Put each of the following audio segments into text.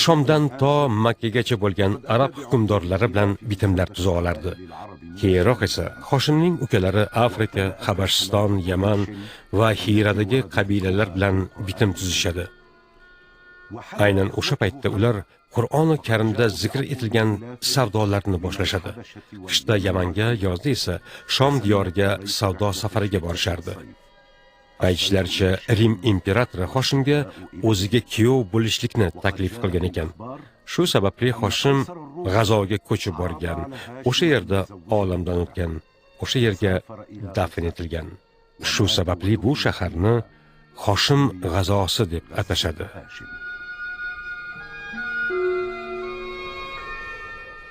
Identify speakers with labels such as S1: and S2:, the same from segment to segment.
S1: Shomdan to Makkagacha bo'lgan arab hukmdorlari bilan bitimlar tuza olardi. Keyinroq esa Hoshimning ukalari Afrika, Habashiston, Yaman va Hiradagi qabilalar bilan bitim tuzishadi. Aynan o'sha paytda ular Qur'oni Karimda zikr etilgan savdolarni boshlashadi. Qishda Yamanga, yozda esa Shom diyoriga savdo safariga borishardi. Aytishlaricha, Rim imperatori Hoshimga o'ziga kuyov bo'lishlikni taklif qilgan ekan. Shu sababli Hoshim G'azoga ko'chib borgan, o'sha yerda olamdan o'tgan, o'sha yerga dafn etilgan. Shu sababli bu shaharni Hoshim G'azosi deb atashadi.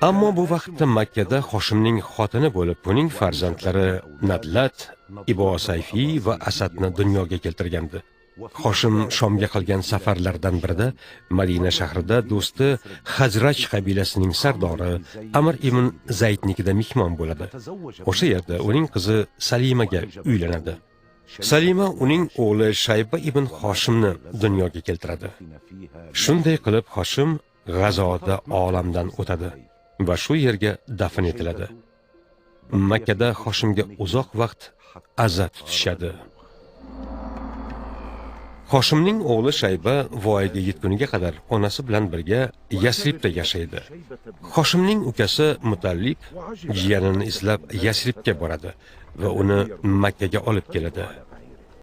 S1: Ammo bu vaqtda Makkada Hoshimning xotini bo'lib, uning farzandlari Nadlat, Ibo Sayfi va Asadni dunyoga keltirgandi. Hoshim Shomga qilgan safarlardan birida Madina shahrida do'sti Hazraj qabilasining sardori Amr ibn Zaydnikida mehmon bo'ladi. O'sha yerda uning qizi Salimaga uylanadi. Salima uning o'g'li Shayba ibn Hoshimni dunyoga keltiradi. Shunday qilib Hoshim G'azoda olamdan o'tadi va shu yerga dafn etiladi. Makkada Hoshimga uzoq vaqt aza tutishadi. Hoshimning o'g'li Shayba voyaga yetguniga qadar onasi bilan birga Yasribda yashaydi. Hoshimning ukasi Mutallib jiyanini izlab Yasribga boradi va uni Makkaga olib keladi.